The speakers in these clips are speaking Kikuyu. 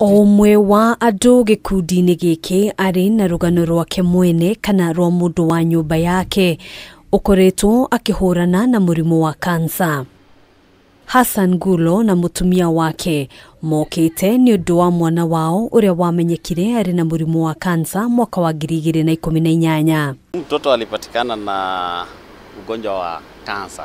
O ũmwe wa andũ gĩkundi-inĩ gĩkĩ arĩ na rũgano rwake mwene kana rwa mũndũ wa nyũmba yake ũkoretwo akĩhũrana na mũrimũ wa kansa. Hassan Gulo na mũtumia wake mokĩte nĩ ũndũ wa mwana wao ũrĩa wamenyekire arĩ na mũrimũ wa kansa mwaka wa 2018. Mtoto alipatikana na ugonjwa wa kansa,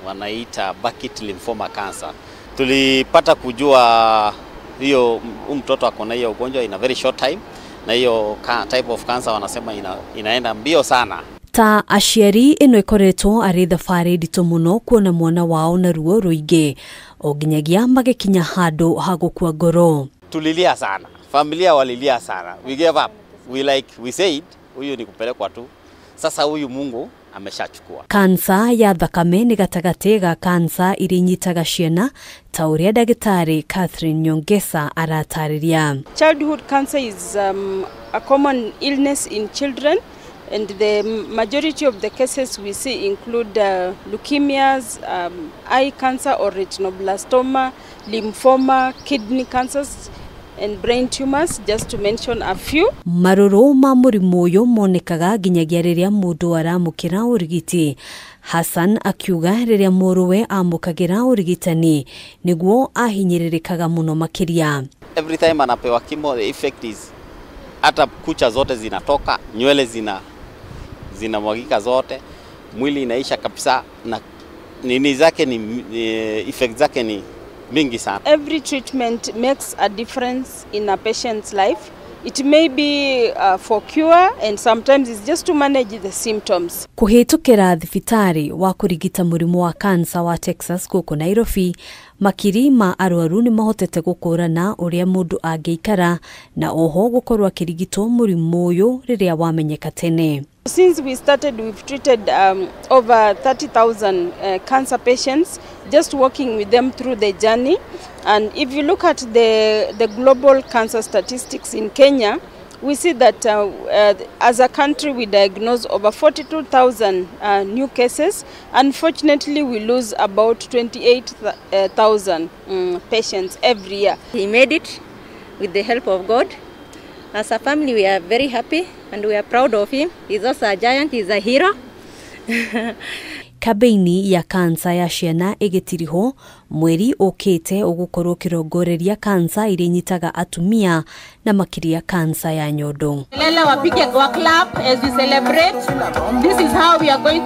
wanaita Burkitt lymphoma cancer. Tulipata kujua hiyo mtoto ako na hiyo ugonjwa in a very short time, na hiyo type of cancer wanasema inaenda mbio sana. Ta aciari ĩno ĩkoretwo arĩ thabarĩ nditũ mũno kuona mwana wao na ruo rũingĩ o nginyagia magĩkinya handũ ha gũkua ngoro. Tulilia sana, familia walilia sana, we gave up, we like we said huyu ni kupelekwa tu, sasa huyu Mungu ameshachukua. Kansa ya thakame nĩ gatagatĩ ga kansa iria inyitaga ciana ta ũrĩa ndagĩtarĩ Catherine Nyongesa aratarĩria. Childhood cancer is a common illness in children, and the majority of the cases we see include leukemias, eye cancer or retinoblastoma, lymphoma, kidney cancers and brain tumors, just to mention a few. Marũrũ ma mũrimũ ũyũ monekaga nginyagia rĩrĩa mũndũ aramũkĩra ũrigiti. Hassan akiuga rĩrĩa mũrũwe amũkagĩra ũrigitani nĩguo ahinyĩrĩrĩkaga mũno makĩria. Every time anapewa chemo, the effect is hata kucha zote zinatoka, nywele zinamwagika zote, mwili inaisha kabisa, na nini zake ni effect zake ni mingi sana. Every treatment makes a difference in a patient's life. It may be for cure, and sometimes it's just to manage the symptoms. Kũhĩtũkĩra thibitarĩ wa kũrigita mũrimũ wa kansa wa Texas gũkũ Nairobi, makiri ma arwaru nĩ mahotete gũkũrana ũrĩa mũndũ angĩikara na oho gũkorwo akĩrigitwo mũrimũ ũyũ rĩrĩa wamenyeka tene. Since we started, we've treated over 30,000 cancer patients, just working with them through the journey. And if you look at the global cancer statistics in Kenya, we see that as a country we diagnose over 42,000 new cases. Unfortunately, we lose about 28,000 patients every year. He made it with the help of God. As a family, we are very happy and we are proud of him. He's also a giant, he's a hero. Kambeini ya kansa ya ciana ĩgĩtirihwo mweri ũkĩte ũgũkorwo ũkĩrongoreria kansa iria inyitaga atumia na makĩria kansa ya nyondo. Wapige kwa clap as we celebrate. This is how we are going